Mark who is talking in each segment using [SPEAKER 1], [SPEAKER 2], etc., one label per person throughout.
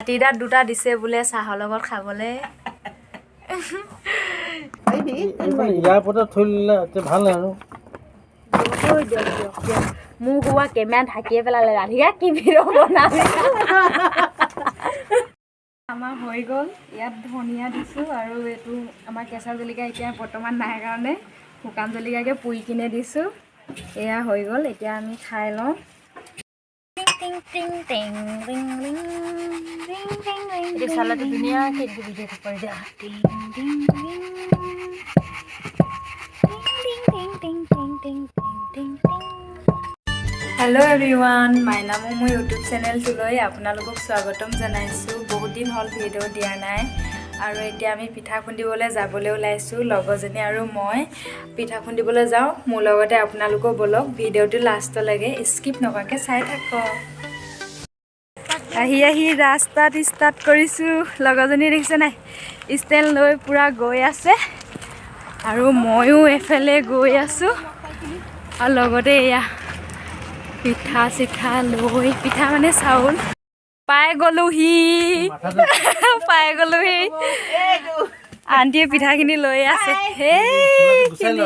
[SPEAKER 1] হাতী দাঁত দুটা দিছে বোলে চাহৰ লগত খাবলৈ।
[SPEAKER 2] এয়াৰপৰ্টত থৈ দিলে এতিয়া ভাল আৰু।
[SPEAKER 1] দিয়ক দিয়ক দিয়ক। মোৰ হোৱা কেমেৰা ঢাকিয়ে পেলালে। ৰাধিকা, কি ভিডিঅ' বনাবি? আমাৰ হৈ গ'ল। ইয়াত ধনিয়া দিছোঁ আৰু এইটো আমাৰ কেঁচা জলকীয়া এতিয়া বৰ্তমান নাই কাৰণে শুকান জলকীয়াকে পুৰি কিনে দিছোঁ। এয়া হৈ গ'ল, এতিয়া আমি খাই লওঁ। টিং টিং টিং টিং টিং টিং টিং টিং।
[SPEAKER 3] এইটো চালাটো ধুনীয়াকৈ ভিডিঅ'টো কৰি দিয়া।
[SPEAKER 1] টিং টিং টিং টিং টিং টিং টিং টিং টিং টিং। হেল্ল' এভৰিৱান, মাইনা মোৰ ইউটিউব চেনেলটোলৈ আপোনালোকক স্বাগতম জনাইছোঁ। বহুত দিন হ'ল ভিডিঅ' দিয়া নাই আৰু এতিয়া আমি পিঠা খুন্দিবলৈ যাবলৈ ওলাইছোঁ। লগৰজনী আৰু মই পিঠা খুন্দিবলৈ যাওঁ। মোৰ লগতে আপোনালোকো ব'লক, ভিডিঅ'টো লাষ্টলৈকে স্কিপ নকৰাকৈ চাই থাকক। আহি আহি ৰাস্তাত ষ্টাৰ্ট কৰিছোঁ। লগৰজনী দেখিছে নাই, ষ্টেণ্ড লৈ পূৰা গৈ আছে আৰু ময়ো এফালে গৈ আছোঁ। আৰু লগতে এয়া পিঠা চিঠা লৈ, পিঠা মানে চাউল। পাই গ'লোহি, পাই গ'লোহি। আণ্টিয়ে পিঠাখিনি লৈ আছে। সেইখিনি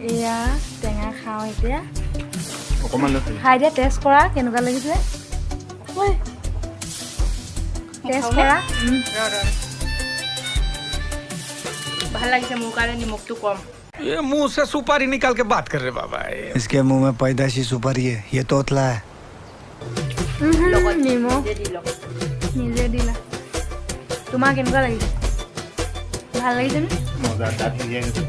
[SPEAKER 1] এয়া টেঙা খাওঁ এতিয়া।
[SPEAKER 4] অকণমান লৈ।
[SPEAKER 1] খাই দিয়া, টেষ্ট কৰা, কেনেকুৱা লাগিছে টেষ্ট কৰা।
[SPEAKER 3] ভাল লাগিছে, মোৰ কাৰণে নিমখটো কম।
[SPEAKER 5] ये मुंह से सुपारी निकाल के बात कर रहे बाबा ये।
[SPEAKER 6] इसके मुंह में पैदाइशी सुपारी है, ये तोतला है।
[SPEAKER 1] নিমখ
[SPEAKER 3] নিজে দি লওক।
[SPEAKER 1] নিজে দিলা। তোমাৰ কেনেকুৱা লাগিছে? ভাল লাগিছে নে?
[SPEAKER 4] মজা, দাঁত সিজাই গৈছে।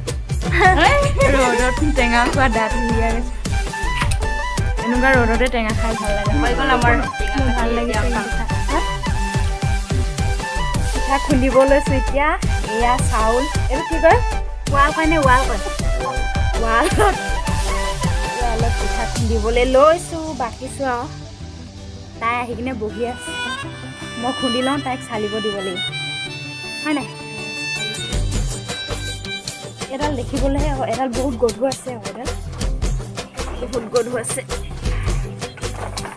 [SPEAKER 1] ৰ'দত টেঙা খোৱা দাঁত সিজাই গৈছে। এনেকুৱা ৰ'দতে টেঙা খাই ভাল লাগে।
[SPEAKER 3] হৈ গ'ল আমাৰ।
[SPEAKER 1] মোৰ ভাল লাগিছে কিন্তু খাই। হা? পিঠা খুন্দিব লৈছোঁ এতিয়া। এয়া চাউল, এইটো কি কয়, ৱাল কয় নে ৱাল কয়? ৱালত পিঠা খুন্দিবলৈ লৈছোঁ, বাকিছোঁ আৰু। তাই আহি কিনে বহি আছে। মই খুন্দি লওঁ, তাইক চালিব দিব লাগিব, হয় নাই? এডাল দেখিবলৈহে আকৌ এডাল বহুত গধুৰ আছে আকৌ, এডাল বহুত গধুৰ আছে।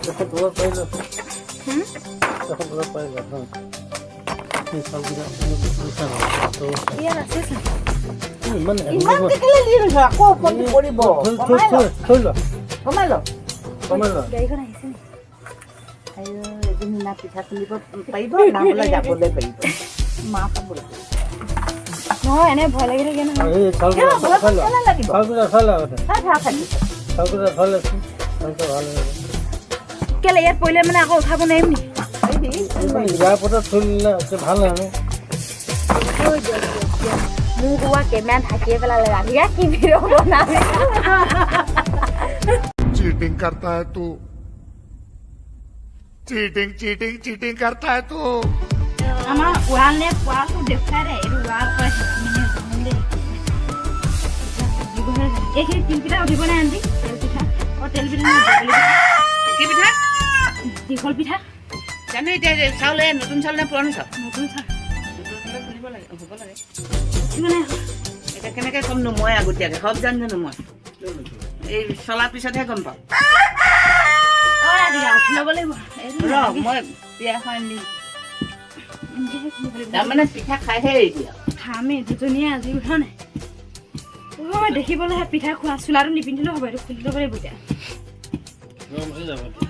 [SPEAKER 2] এখন তলত পাই লোৱা।
[SPEAKER 1] হুম?
[SPEAKER 2] এখন তলত পাই লোৱা। হয়, এই চাউলকেইটা মিছা নহয় তো।
[SPEAKER 1] ইয়াত আছেচোন।
[SPEAKER 2] ইমান
[SPEAKER 7] ইমান কেলে দি লৈছ? আকৌ ওপৰত পৰিব।
[SPEAKER 2] থৈ থৈ থৈ থৈ লোৱা।
[SPEAKER 7] কমাই ল।
[SPEAKER 2] কমাই লোৱা।
[SPEAKER 1] গাড়ীখন আহিছে নেকি?
[SPEAKER 7] আইঅ, এজনী না পিঠা খুন্দিব পাৰিব, না বোলে যাবলৈ পাৰিব। মা খাবলৈ।
[SPEAKER 1] নহয়, এনে ভয় লাগি থাকে নহয়।
[SPEAKER 2] এই চাউলকেইটা
[SPEAKER 7] ভয়
[SPEAKER 2] থৈ লোৱা।
[SPEAKER 7] কেলে লাগিব?
[SPEAKER 2] চাউলকেইটা থৈ লোৱা আগতে।
[SPEAKER 7] থাক থাক থাক।
[SPEAKER 2] চাউলকেইটা থৈ লোৱাচোন, চাউলকেইটা ভাল হৈ যাব।
[SPEAKER 1] কেলে, ইয়াত পৰিলে মানে আকৌ উঠাব নোৱাৰিম নেকি?
[SPEAKER 7] পাৰিবি।
[SPEAKER 2] এইখন এয়াৰপৰ্টত থৈ দিলে এতিয়া ভাল আৰু।
[SPEAKER 1] দিয়ক দিয়ক দিয়ক। মোৰ হোৱা কেমেৰা ঢাকিয়ে পেলালে। ৰাধিকা, কি ভিডিঅ' বনাবি?
[SPEAKER 4] चीटिंग करता है तू, चीटिंग चीटिंग चीटिंग करता है तू।
[SPEAKER 1] আমাৰ ৱাল নে পোৱালটো দেখুৱাই দে। এইটো ৱাল কয় মানে দেই। এইখিনি তিলপিঠা উঠিব নাই আণ্টি? তেল পিঠা, অ তেল পিঠা নহয়, দীঘলী পিঠা।
[SPEAKER 7] কি পিঠা?
[SPEAKER 1] দীঘল পিঠা।
[SPEAKER 7] জানো এতিয়া, চাউল এই নতুন চাউল নে পুৰণি চাউল?
[SPEAKER 1] নতুন চাউল।
[SPEAKER 7] নতুন চাউলে খুন্দিব লাগে, হ'ব লাগে।
[SPEAKER 1] উঠিব নাই?
[SPEAKER 7] এতিয়া কেনেকে ক'মনো মই আগতীয়াকে? সব জান জানো মই? এই চলাৰ পিছতহে গম পাম।
[SPEAKER 1] অ ৰাধিকা, উঠি ল'ব লাগিব এইটো।
[SPEAKER 7] ৰ,
[SPEAKER 1] নালাগে।
[SPEAKER 7] মই পিয়া এখন আনি দিম।
[SPEAKER 1] এনেকেহে খুন্দিব লাগিব।
[SPEAKER 7] তাৰমানে পিঠা খাইহে এৰি দিয়ে।
[SPEAKER 1] খামেই দুজনীয়ে আজি, উঠা নাই? অ দেখিবলৈহে পিঠা খোৱা। চোলাটো নিপিন্ধিলেও হ'ব, এইটো খুলি ল'ব লাগিব এতিয়া।
[SPEAKER 2] গৰম উঠি যাব এতিয়া।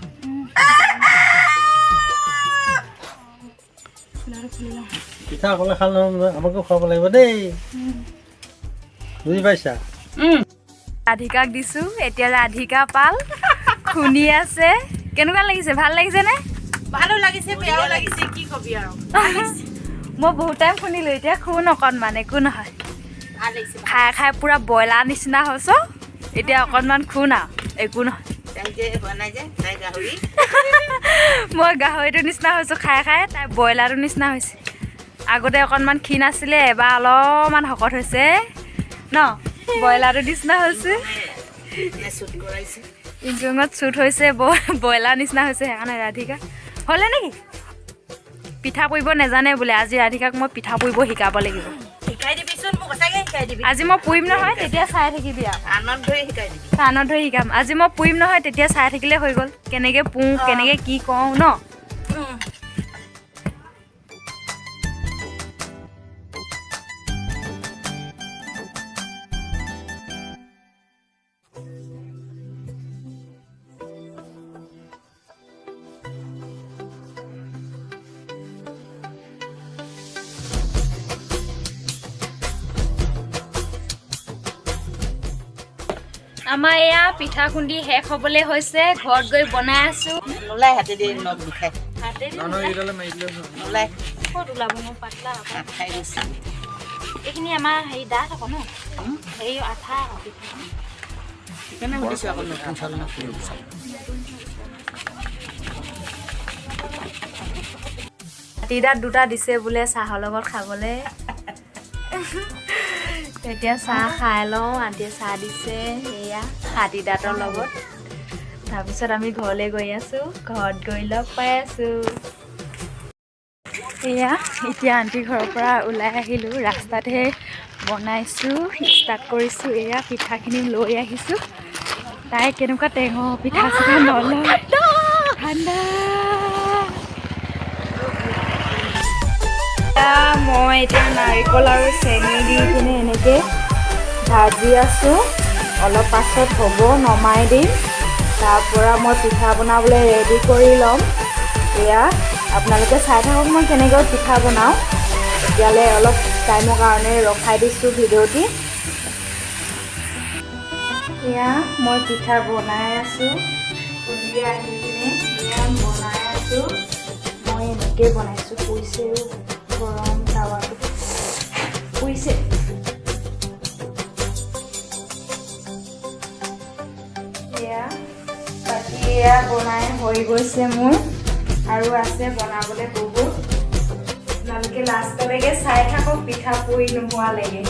[SPEAKER 1] চোলাটো খুলি লওঁ।
[SPEAKER 2] পিঠা অকলে খালে নহ'ব নহয়, আমাকো খুৱাব লাগিব দেই, বুজি পাইছা?
[SPEAKER 1] ৰাধিকাক দিছো এতিয়া। ৰাধিকা পাল খুন্দি আছে। কেনেকুৱা লাগিছে? ভাল লাগিছে নে?
[SPEAKER 3] ভালো লাগিছে, বেয়াও লাগিছে, কি কবি আৰু।
[SPEAKER 1] মই বহুত টাইম খুন্দিলো, এতিয়া খুন অকণমান, একো নহয়।
[SPEAKER 3] ভাল লাগিছে।
[SPEAKER 1] খাই খাই পূৰা ব্ৰইলাৰ নিচিনা হৈছ। এতিয়া অকণমান খুন আৰু, একো নহয়।
[SPEAKER 7] তাই যে বনাই যে, তাই গাহৰি।
[SPEAKER 1] মই গাহৰিটোৰ নিচিনা হৈছোঁ খাই খাই, তাই ব্ৰইলাৰটোৰ নিচিনা হৈছে। আগতে অকণমান ক্ষীণ আছিলে, এবাৰ অলপমান শকত হৈছে ন, ব্ৰইলাৰটোৰ নিচিনা হৈছে।
[SPEAKER 7] চুট কৰাইছে।
[SPEAKER 1] ইনজুঙত চুট হৈছে, ব্ৰইলাৰ নিচিনা হৈছে সেইকাৰণে। ৰাধিকা হ'লে নেকি? পিঠা পুৰিব নাজানে বোলে। আজি ৰাধিকাক মই পিঠা পুৰিব শিকাব লাগিব।
[SPEAKER 3] শিকাই দিবিচোন মোক, সঁচাকে শিকাই দিবি।
[SPEAKER 1] আজি মই পুৰিম নহয়, তেতিয়া চাই থাকিবি আৰু।
[SPEAKER 7] আনত ধৰি শিকাই দিবি।
[SPEAKER 1] কাণত ধৰি শিকাম। আজি মই পুৰিম নহয়, তেতিয়া চাই থাকিলে হৈ গ'ল, কেনেকৈ পুওঁ, কেনেকৈ কি কৰোঁ ন। আমাৰ এয়া পিঠা খুন্দি শেষ হ'বলৈ হৈছে, ঘৰত গৈ বনাই আছো।
[SPEAKER 7] নোলাই হাতেদি নখ বিষাই। নোলাই।
[SPEAKER 1] ক'ত ওলাব মোৰ পাতলা
[SPEAKER 7] খাই গৈছে।
[SPEAKER 1] এইখিনি আমাৰ হেৰি ডাঠ আকৌ ন, হেৰি আঠা আকৌ পিঠাখিনি।
[SPEAKER 7] সেইকাৰণে সুধিছোঁ আকৌ নতুন চাউল না পুৰণি চাউল।
[SPEAKER 1] হাতীদাঁত দুটা দিছে বোলে চাহৰ লগত খাবলৈ। এতিয়া চাহ খাই লওঁ, আন্টিয়ে চাহ দিছে এয়া হাতী দাঁতৰ লগত। তাৰপিছত আমি ঘৰলৈ গৈ আছোঁ, ঘৰত গৈ লগ পাই আছোঁ। এয়া এতিয়া আন্টিৰ ঘৰৰ পৰা ওলাই আহিলোঁ, ৰাস্তাতহে বনাইছোঁ, ষ্টাৰ্ট কৰিছোঁ। এয়া পিঠাখিনি লৈ আহিছোঁ। তাই কেনেকুৱা টেঙৰ পিঠা চিঠা নলয়, ঠাণ্ডা। মই এতিয়া নাৰিকল আৰু চেনি দি কিনে এনেকৈ ভাজি আছোঁ। অলপ পাছত হ'ব, নমাই দিম। তাৰপৰা মই পিঠা বনাবলৈ ৰেডি কৰি ল'ম। এয়া আপোনালোকে চাই থাকক মই কেনেকৈ পিঠা বনাওঁ। এতিয়ালৈ অলপ টাইমৰ কাৰণে ৰখাই দিছোঁ ভিডিঅ'টি। এয়া মই পিঠা বনাই আছোঁ, খুন্দি আহি কিনে এয়া বনাই আছোঁ। মই এনেকৈ বনাইছোঁ, পুৰিছেও, গৰম টাৱাটো পুৰিছে। এয়া বাকী এয়া বনাই হৈ গৈছে মোৰ, আৰু আছে বনাবলৈ বহুত। আপোনালোকে লাষ্টলৈকে চাই থাকক পিঠা পুৰি নোহোৱালৈকে।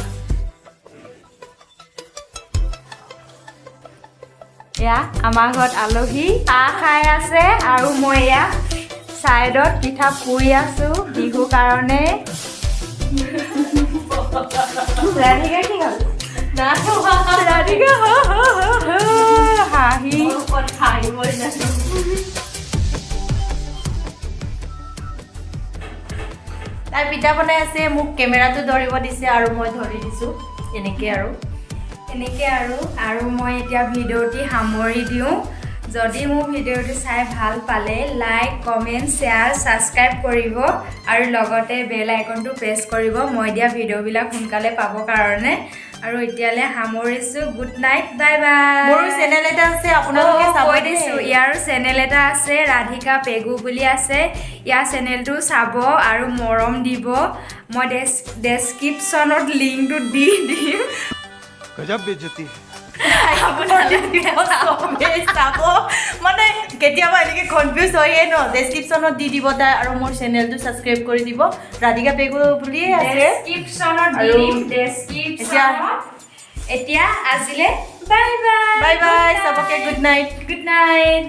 [SPEAKER 1] এয়া আমাৰ ঘৰত আলহী চাহ খাই আছে আৰু মই এয়া ছাইডত পিঠা পুৰি আছোঁ বিহুৰ কাৰণে। ৰাধিকা কি হ'ল? ৰাধিকা হাঁহি।
[SPEAKER 3] তাই পিঠা বনাই আছে, মোক কেমেৰাটো ধৰিব দিছে আৰু মই ধৰি দিছোঁ এনেকৈ আৰু
[SPEAKER 1] এনেকৈ আৰু। আৰু মই এতিয়া ভিডিঅ'টি সামৰি দিওঁ। যদি মোৰ ভিডিঅ'টো চাই ভাল পালে লাইক, কমেণ্ট, শ্বেয়াৰ, ছাবস্ক্ৰাইব কৰিব আৰু লগতে বেল আইকনটো প্ৰেছ কৰিব মই দিয়া ভিডিঅ'বিলাক সোনকালে পাবৰ কাৰণে। আৰু এতিয়ালৈ সামৰিছোঁ। Good night, bye bye.
[SPEAKER 3] মোৰো চেনেল এটা আছে, আপোনালোকে চাব।
[SPEAKER 1] কৈ দিছোঁ, ইয়াৰো চেনেল এটা আছে, ৰাধিকা পেগু বুলি আছে। ইয়াৰ চেনেলটো চাব আৰু মৰম দিব। মই ডেছক্ৰিপশ্যনত লিংকটো দি দিম।
[SPEAKER 4] গজব বেজতি।
[SPEAKER 3] চাব মানে কেতিয়াবা এনেকৈ কনফিউজ হয়ে ন, ডেছক্ৰিপশ্যনত দি দিব তাই আৰু মোৰ চেনেলটো ছাবস্ক্ৰাইব কৰি দিব, ৰাধিকা পেগু বুলিয়ে আছে।
[SPEAKER 1] ডেছক্ৰিপশ্যনত দি দিম, ডেছক্ৰিপশ্যনত। এতিয়া আজিলে বাই বাই।
[SPEAKER 3] বাই বাই চবকে, গুড নাইট।
[SPEAKER 1] Good night.